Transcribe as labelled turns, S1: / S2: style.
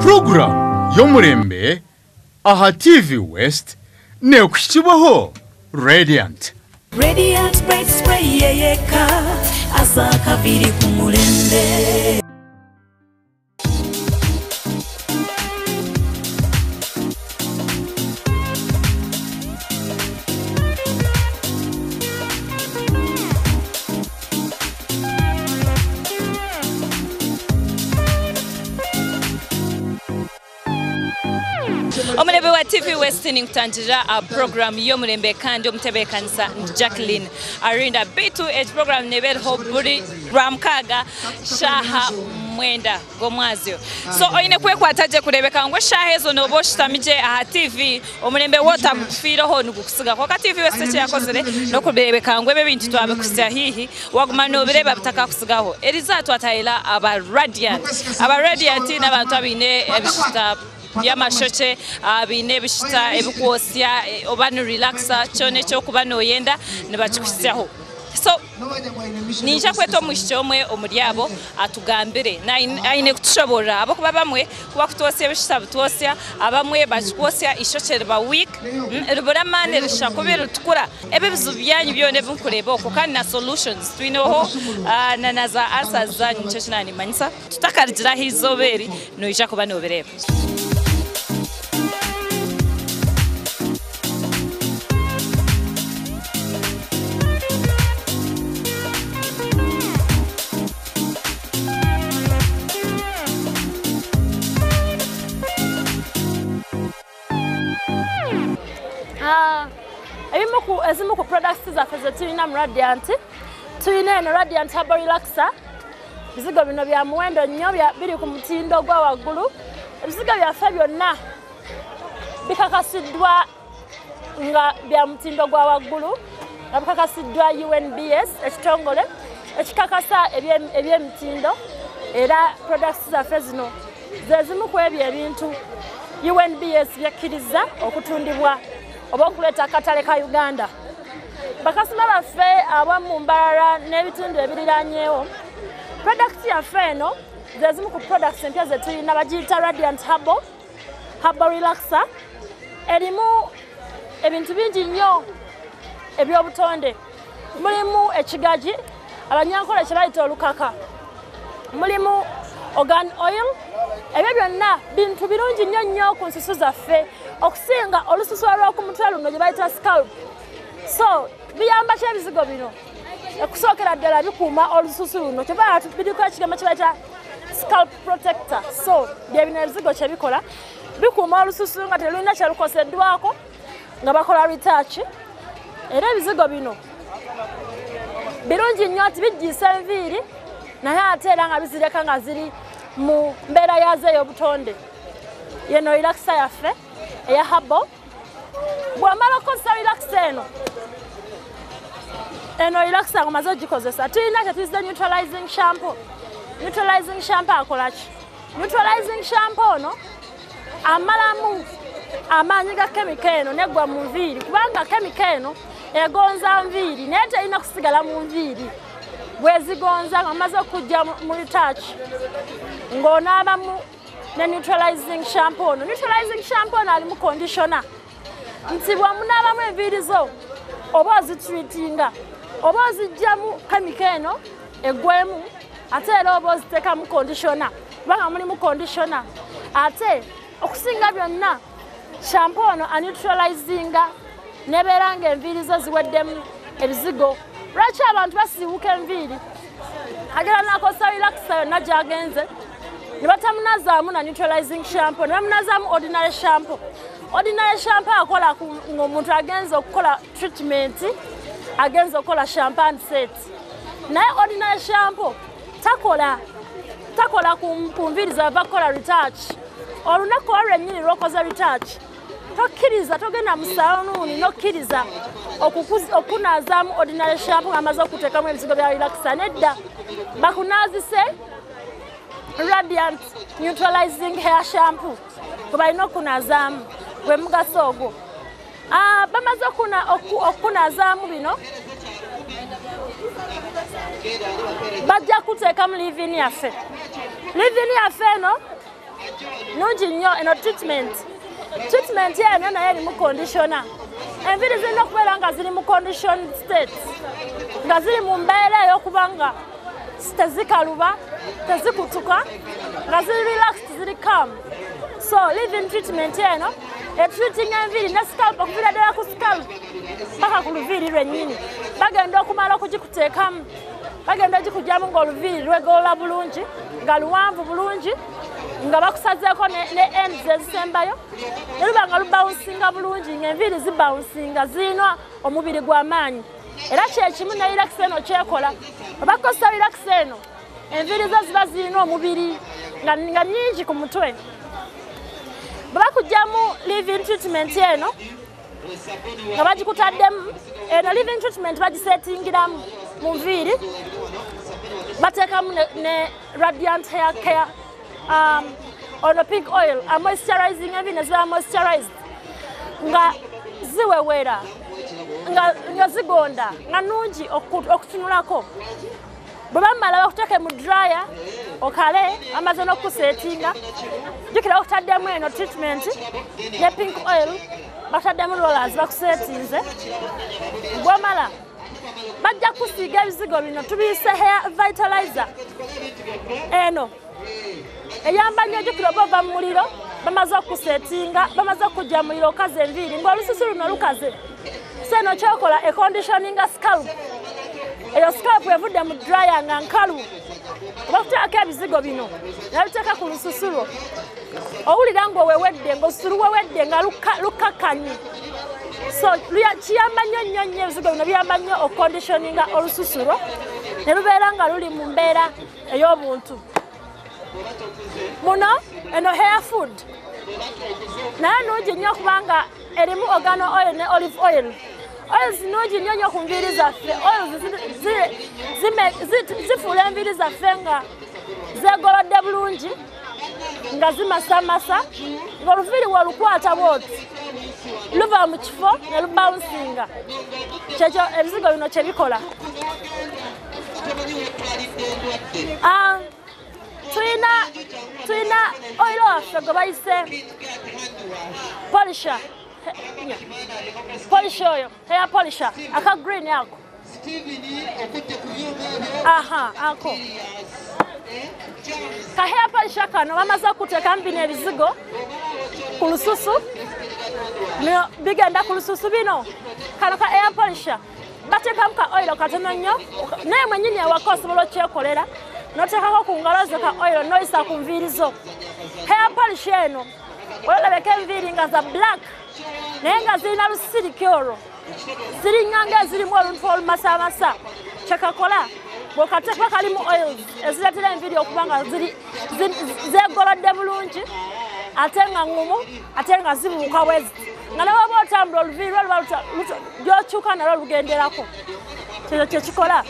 S1: Program y'omurembe aha TV West nekushibwaho Radiant.
S2: Radiant Bright Spray yeyeka asakabiri ku mulembe.
S3: Omulembe wa TV West nikutangira a program y'omulembe kandi omutebeekanisa Jacqueline Arinda B2H program nebeerho buri lwamukaaga shaaha 9 g'omwazyo. So oine kwekwata gye kureebeka ngu eshaaha ezo nooba oshutamije aha TV omulembe wotakufiireho nigukusiga. Kwonka TV West eki yakozire n'okureebeka ngu ebi ebintu twabikuhitsya haihi waguma noobireeba bitakakusigaho. Eriza twatahira aba Radiant. Aba Radiant n'abantu abaine ebishita by'amashokye, biine ebishita ebikwosya oba ni relaxa kyona ekyokuba nooyenda nibakikuhitsyaho. So ninja kweta omwishiki omwe omuri abo atugambire aine kutushoborera ahabw'okuba bamwe kuba kutwosya ebishita bitwosya, abamwe bakikwosya ishokye riba weak, ribura amaani rishusha kubi ritukura. Ebi ebizibu byanyu byona ebi nkureeba okwo kandi na solutions twineho na za answers zanyu nikyo kinanimanyisa. Tutakarigira aha izooba eri noija kuba noobireeba.
S4: Ezimu ku products zaffe ze tulina mu Radiant, tulina eno Radiant Herbal Relaxer. Ebizigo bino bya muwendo nnyo, biri ku mutindo gwa waggulu. Ebizigo byaffe byonna bikakasiddwa nga bya mutindo gwa waggulu, nga bikakasiddwa UNBS, ekitongole ekikakasa ebyemitindo. Era products zaffe zino ze zimu ku ebyo ebintu UNBS byakkiriza okutundibwa oba okuleeta akatale ka Uganda. Bakasitoma baffe abamu Mbarara n'ebitundu ebiriranyeewo, product yaffe eno ze zimu ku products empya ze tulina, bagiyita Radiant Herbal Relaxer. Erimu ebintu bingi nnyo eby'obutonde. Mulimu ekigaji, abanyankole kye bayita olukaka, mulimu organ oil. Ebyo byonna bintu birungi nnyo nnyo ku nsusu zaffe, okusinga olususu olw'oku mutwe luno gye bayita scalp. So biyamba ki ebizigo bino? Okusookera ddala bikuuma olususu luno, kyova biriko ekigambo kye bayita scalp protector. So bye bino ebizigo kye bikola, bikuuma olususu nga terulina kyerukoseddwako nga bakola retouch. Era ebizigo bino birungi nnyo nti bijjiisa enviiri, naye ate era nga bizireka nga ziri mu mbeera yaazo ey'obutonde. Yeno relaxer yaffe eya herbal. Bw'omala okukozesa relaxer eno, eno relaxer ng'omaze ogikozesa, tulina kye tuyita neutralizing shampoo. Neutralizing shampoo akola ki? Neutralizing shampoo ono amalamu amaanyi ga chemical eno neggwa mu nviiri, kubanga chemical eno egonza nviiri naye terina kusigala mu nviiri. Bwezigonza ng'omaze okujja mu retouch ng'onaabamu ne neutralizing shampoo ono. Neutralizing shampoo ono alimu conditioner, nti bw'omunaabamu enviiri zo oba ozitreatinga oba oziggyamu chemical eno eggwemu, ate era oba oziteekamu conditioner kubanga mulimu conditioner. Ate okusinga byonna shampoo ono aneutralizinga nebeera ng'enviiri zo ziweddemu ebizigo. Lwaki abantu basiiwuka enviiri? Agenda n'akozesa relaxer yonna gy'agenze ne batamunazaamu na neutralizing shampoo, ne bamunazaamu ordinary shampoo. Ordinary shampoo akola ng'omuntu agenze okukola treatment, agenze okukola shampoo and set. Naye ordinary shampoo takola ku nviiri zava kukola retouch. Olunaku olwo lwennyini lw'okoze retouch, tokkiriza, togenda mu saluuni n'okkiriza okunaazaamu ordinary shampoo ng'amaze okuteekamu ebizigo bya relaxer. Nedda, bakunaazise Radiant Neutralizing Hair Shampoo gwe balina okunaazaamu, gwe mugaso ogwo. Bamaze okunaazaamu bino, bajja kuteekamu leave-in yaffe. Leave-in yaffe eno Nungi nnyo eno treatment. Treatment eno naye erimu conditioner. Enviiri zirina okubeera nga ziri mu condition state, nga ziri mu mbeera ey'okuba nga tezikaluba, tezikutuka, nga ziri relaxed, ziri calm. So leave-in treatment eno etreating enviiri ne scalp okuviira ddala ku scalp paka ku luviiri lwennyini. Bagenda okumala okugikuteekamu, bagenda ogikugyamu ng'oluviiri lwegolola bulungi, nga luwanvu bulungi, nga bakusazeeko ne ends ezisembayo, ne luba nga lubawunsinga bulungi, ng'enviiri zibawunsinga, zirina omubiri gw'amaanyi. Era kyekimu ne relax eno kyekola. Obakozesa relax eno, enviiri zo ziba zirina omubiri nga nnyingi ku mutwe. Bwe bakugyamu leave-in treatment eno nga bagikutaddemu, eno leave-in treatment bagisetingiramu mu nviiri, bateekamu ne radiant hair care, ono pink oil a moisturizing enviiri ne ziba moisturized, nga ziwewera, nga zigonda, nga nnungi okutunulako. Bwe bamala bakuteeke mu dryer okale, amaze n'okusetinga, jjukira bakutaddemu eno treatment ne pink oil, bakutaddemu rollers, bakusetinze. Bw'omala bajja kusiiga ebizigo bino tubiyise hair vitalizer. Eno eyamba nnyo, jjukira oba ova mu muliro, bamaze okusetinga, bamaze okujja mu muliro, okaza enviiri ng'olususu luno lukaze. So eno kyokola econditioninga scalp. Eyo scalp evudde mu dryer nga nkalu, bakuteekako ebizigo bino nabiteeka ku lususu lwo, owulira ng'owewedde, ng'olususu luwewedde, nga lukakkanye. So kiyamba nnyo nnyo nnyo, ebizigo bino biyamba nnyo okuconditioninga olususu lwo ne lubeera nga luli mu mbeera ey'obuntu. Muno eno hair food naye nnungi nnyo kubanga erimu organo oil ne olive oil. Oils nnungi nnyo nnyo ku nviiri zaffe. Oils zifuula enviiri zaffe nga zeegolodde bulungi, nga zimasamasa, ng'oluviiri bw'olukwata bw'oti luva mu kifo ne lubawunsinga. Kyekyo ebizigo bino kye bikola. Tulina oil waffe gwe bayise polisher. Polisher oyo, hair polisher, aka green ako. Aha, ako. Ka hair polisher kano bamaze okuteekamu bino ebizigo ku lususu, bigenda ku lususu bino. Kano ka hair polisher bateekamu ka oil katono nnyo, naye mwennyini awaka osobola okyekolera, n'oteekako ku ngalo zo ka oil n'oyisa ku nviiri zo. Hair polish eno olabeka enviiri nga za black naye nga zirina lusirike olwo, ziringa ng'ezirimu oluntu olumasamasa. Kyekakola bw'okateeka kalimu oils ezireetera enviiri okuba nga zeegolodde bulungi, ate nga ŋŋumu, ate nga zibuuka bwe ziti, nga ne bw'oba otambula oluviiri lwo luba gyokyuka nalwo lugenderako. Kyekyo kyekikola.